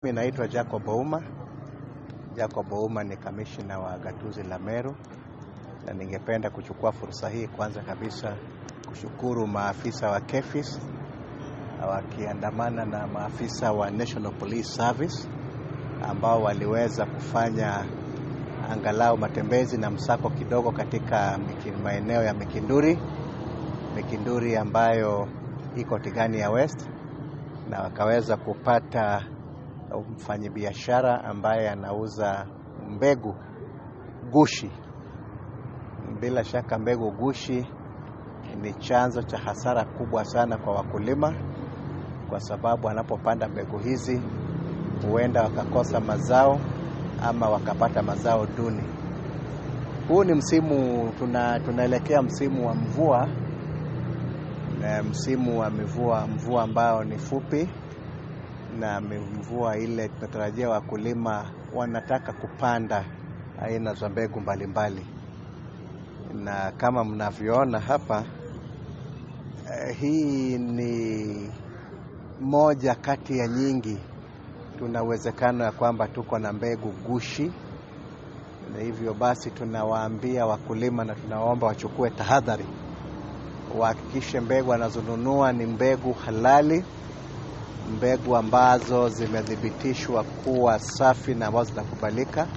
Mimi naitwa Jacob Ouma. Jacob Ouma ni kamishna wa gatuzi la Meru, na ningependa kuchukua fursa hii kwanza kabisa kushukuru maafisa wa KEPHIS wakiandamana na maafisa wa National Police Service ambao waliweza kufanya angalau matembezi na msako kidogo katika maeneo ya Mikinduri, Mikinduri ambayo iko Tigania West, na wakaweza kupata mfanyibiashara ambaye anauza mbegu gushi. Bila shaka mbegu gushi ni chanzo cha hasara kubwa sana kwa wakulima, kwa sababu wanapopanda mbegu hizi huenda wakakosa mazao ama wakapata mazao duni. Huu ni msimu tunaelekea msimu wa mvua, na msimu wa mvua ambao ni fupi, na mvua ile tunatarajia wakulima wanataka kupanda aina za mbegu mbalimbali. Na kama mnavyoona hapa, hii ni moja kati ya nyingi. Tuna uwezekano ya kwamba tuko na mbegu gushi, na hivyo basi tunawaambia wakulima na tunawaomba wachukue tahadhari, wahakikishe mbegu wanazonunua ni mbegu halali, mbegu ambazo zimethibitishwa kuwa safi na ambazo zinakubalika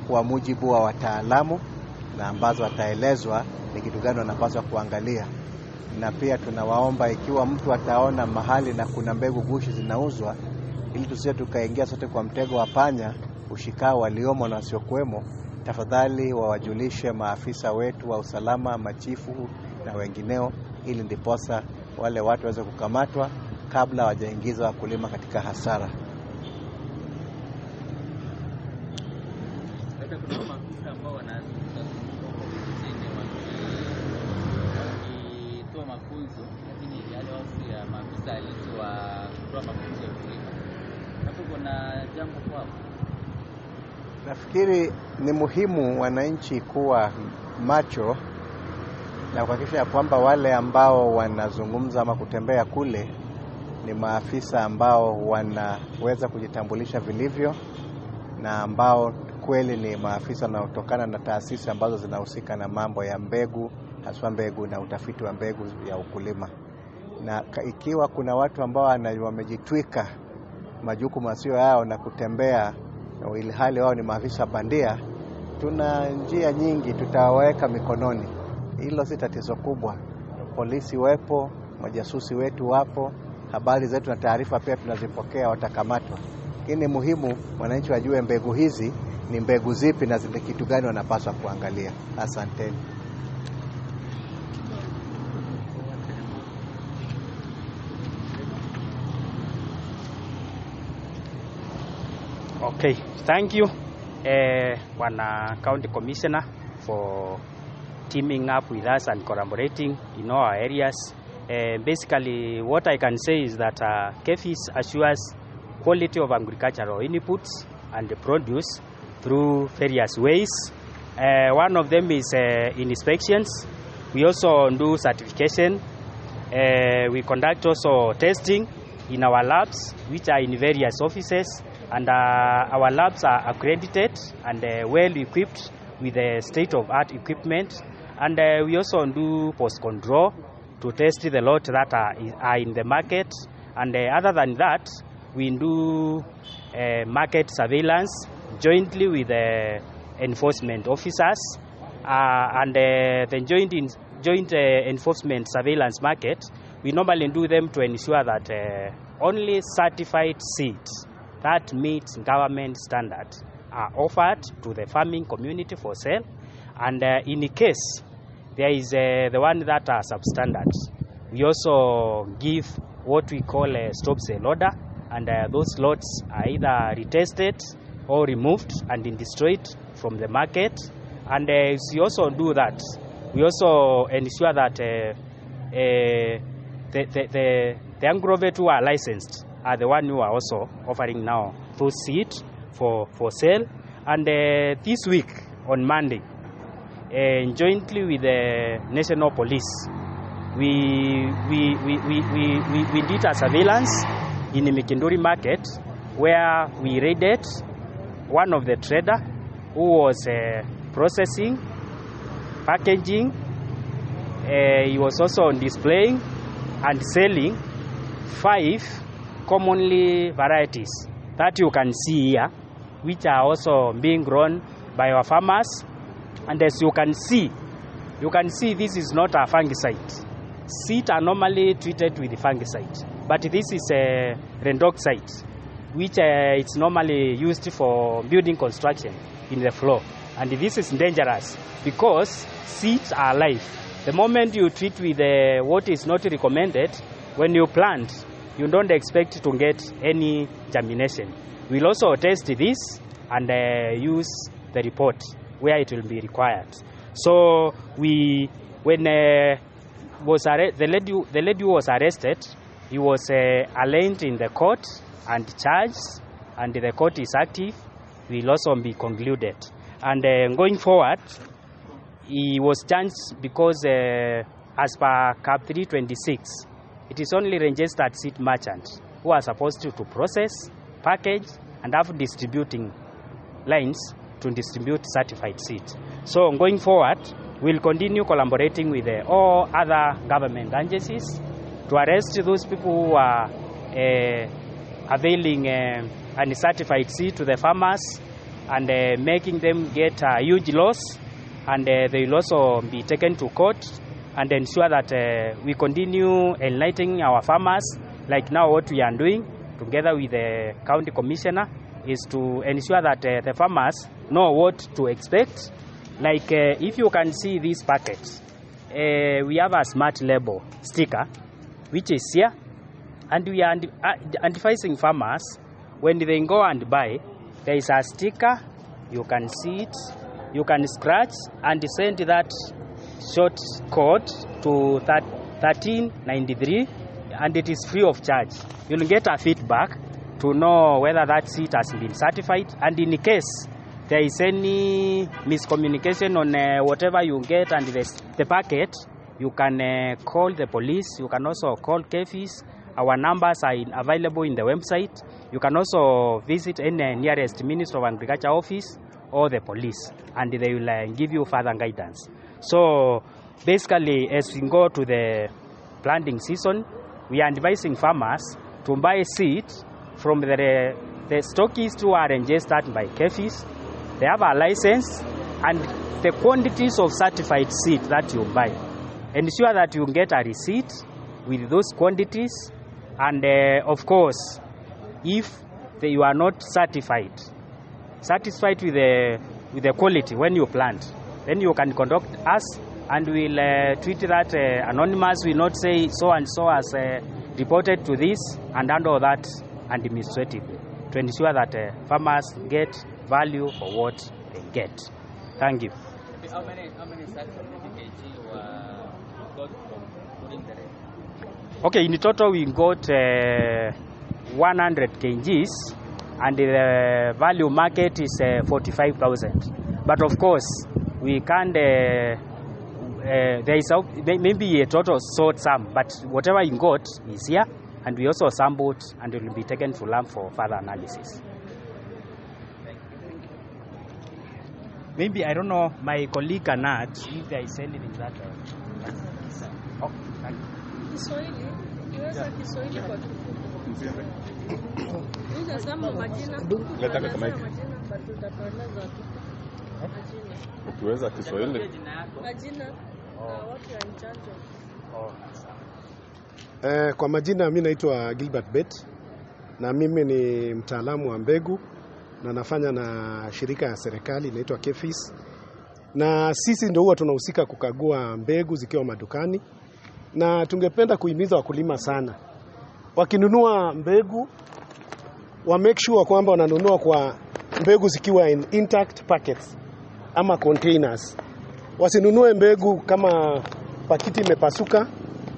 kwa mujibu wa wataalamu, na ambazo wataelezwa ni kitu gani wanapaswa kuangalia. Na pia tunawaomba ikiwa mtu ataona mahali na kuna mbegu gushi zinauzwa, ili tusije tukaingia sote kwa mtego wa panya ushikao waliomo na wasiokuwemo, tafadhali wawajulishe maafisa wetu wa usalama, machifu na wengineo, ili ndiposa wale watu waweze kukamatwa kabla hawajaingiza wakulima katika hasara. Labda kuna maafisa ambao wanazunguka huko vijijini wakitoa mafunzo, lakini yale wao ya maafisa halisi wa kutoa mafunzo ya kulima. Hapo kuna jambo kwao. Nafikiri ni muhimu wananchi kuwa macho na kuhakikisha kwamba wale ambao wanazungumza ama kutembea kule ni maafisa ambao wanaweza kujitambulisha vilivyo na ambao kweli ni maafisa wanaotokana na taasisi ambazo zinahusika na mambo ya mbegu, haswa mbegu na utafiti wa mbegu ya ukulima. Na ikiwa kuna watu ambao wamejitwika majukumu yasiyo yao na kutembea ilhali wao ni maafisa bandia, tuna njia nyingi tutawaweka mikononi. Hilo si tatizo kubwa. Polisi wepo, majasusi wetu wapo, habari zetu na taarifa pia tunazipokea, watakamatwa. Lakini muhimu wananchi wajue mbegu hizi ni mbegu zipi na zile kitu gani wanapaswa kuangalia. Asanteni. Okay, thank you, Bwana County Commissioner, for teaming up with us and collaborating in all our areas. Basically, what I can say is that KEPHIS assures quality of agricultural inputs and the produce through various ways. One of them is inspections. We also do certification. We conduct also testing in our labs, which are in various offices, and our labs are accredited and well equipped with the state-of-art equipment. And we also do post-control to test the lot that are in the market. And other than that, we do market surveillance jointly with the enforcement officers, and the joint enforcement surveillance market. We normally do them to ensure that only certified seeds that meet government standards are offered to the farming community for sale. And in case there is the one that are substandard, we also give what we call a stop sale order, and those lots are either retested or removed and destroyed from the market. And we also do that. We also ensure that the agrovet who are licensed are the one who are also offering now those seeds for sale. And this week on Monday, jointly with the National Police, we did a surveillance in the Mikinduri market. where we raided one of the trader who was processing, packaging. He was also displaying and selling 5 commonly varieties that you can see here, which are also being grown by our farmers. And as you can see this is not a fungicide. Seeds are normally treated with fungicide, but this is a redoxide, which it's normally used for building construction in the floor. And this is dangerous because seeds are alive. The moment you treat with what is not recommended, when you plant, you don't expect to get any germination. We'll also test this and use the report where it will be required. So we, when the lady who was arrested, he was arraigned in the court and charged, and the court is active, will also be concluded. And going forward, he was charged because as per CAP 326, it is only registered seed merchants who are supposed to process, package, and have distributing lines to distribute certified seeds. So going forward, we'll continue collaborating with all other government agencies to arrest those people who are availing uncertified seed to the farmers and making them get a huge loss, and they will also be taken to court and ensure that we continue enlightening our farmers. Like now what we are doing together with the county commissioner is to ensure that the farmers know what to expect. Like if you can see these packets, we have a smart label sticker which is here, and we are advising farmers when they go and buy, there is a sticker, you can see it, you can scratch and send that short code to 1393, and it is free of charge. You'll get a feedback to know whether that seed has been certified, and in case there is any miscommunication on whatever you get and the packet, you can call the police, you can also call KEPHIS. Our numbers are available in the website. You can also visit any nearest Minister of Agriculture office or the police, and they will give you further guidance. So basically, as we go to the planting season, we are advising farmers to buy seed from the stockists who are registered by KEPHIS. They have a license, and the quantities of certified seed that you buy, ensure that you get a receipt with those quantities. And of course, if you are not satisfied with the quality when you plant, then you can contact us and we'll treat that anonymous. We'll not say so and so as reported to this, and handle that administratively to ensure that farmers get value for what they get. Thank you. How many sacks of 50 kg were got from during the rain? Okay, in total we got 100 kgs, and the value market is 45,000. But of course, we can't. There is maybe a total sort sum, but whatever you got is here, and we also sampled, and it will be taken to lab for further analysis. Thank you. Maybe, I don't know, my colleague can add if there is anything that. Oh, thank you. Kiswahili, ukiweza Kiswahili kwa kifupi. Utasema majina. Ukiweza Kiswahili. Majina na watu wa mchanjo. Kwa majina mimi naitwa Gilbert Bet, na mimi ni mtaalamu wa mbegu na nafanya na shirika ya serikali inaitwa KEPHIS. Na sisi ndio huwa tunahusika kukagua mbegu zikiwa madukani, na tungependa kuhimiza wakulima sana, wakinunua mbegu wa make sure kwamba wananunua kwa mbegu zikiwa in intact packets ama containers. Wasinunue mbegu kama pakiti imepasuka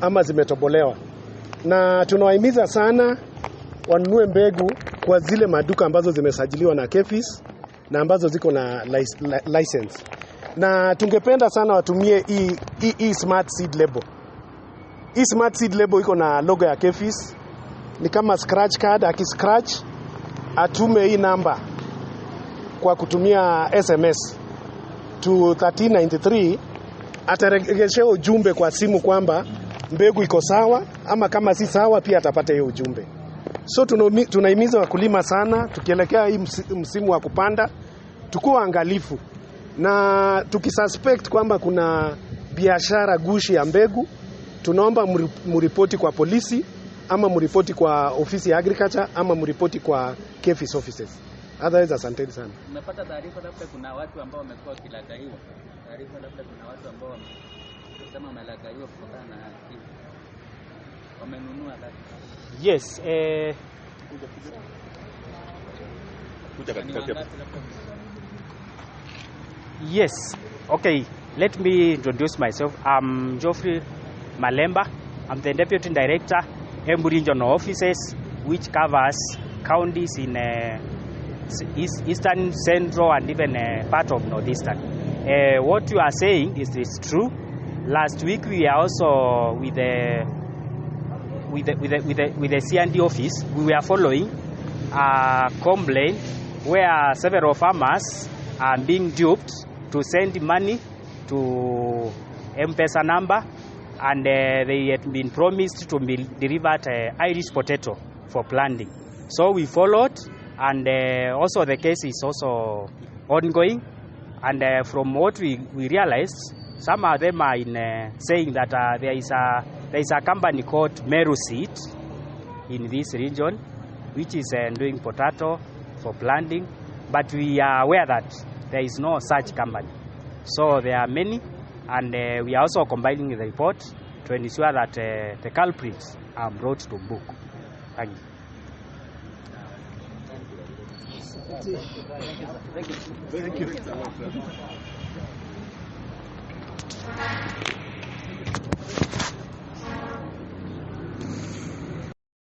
ama zimetobolewa. Na tunawahimiza sana wanunue mbegu kwa zile maduka ambazo zimesajiliwa na KEPHIS na ambazo ziko na license. Na tungependa sana watumie hii smart seed label. Hii smart seed label iko na logo ya KEPHIS. Ni kama scratch card, akiscratch atume hii namba kwa kutumia SMS to 1393, ataregeshewa ujumbe kwa simu kwamba mbegu iko sawa, ama kama si sawa pia atapata hiyo ujumbe. So tunahimiza wakulima sana, tukielekea hii msimu wa kupanda, tukuwa angalifu na tukisuspect kwamba kuna biashara gushi ya mbegu, tunaomba mripoti kwa polisi ama mripoti kwa ofisi ya agriculture ama mripoti kwa KEPHIS offices. Otherwise, asanteni sana. Umepata taarifa labda kuna watu ambao wamekuwa wakilaghaiwa, taarifa labda kuna watu ambao wamesema wamelaghaiwa kutokana na hii, wamenunua labda? Yes, Kuja Ni katikati hapa. wangapi labda? Yes. Okay. Let me introduce myself. I'm Geoffrey Malemba. I'm the Deputy Director, Embu Regional Offices, which covers counties in Eastern, Central, and even part of Northeastern. What you are saying is true. Last week we are also with the C&D office. We were following a complaint where several farmers are being duped to send money to M-Pesa number, and they had been promised to be delivered Irish potato for planting. So we followed, and also the case is also ongoing. And from what we realized, some of them are in saying that there is a company called Meru Seed in this region, which is doing potato for planting, but we are aware that there is no such company. So there are many, and we are also compiling the report to ensure that the culprits are brought to book. Thank you. Thank you.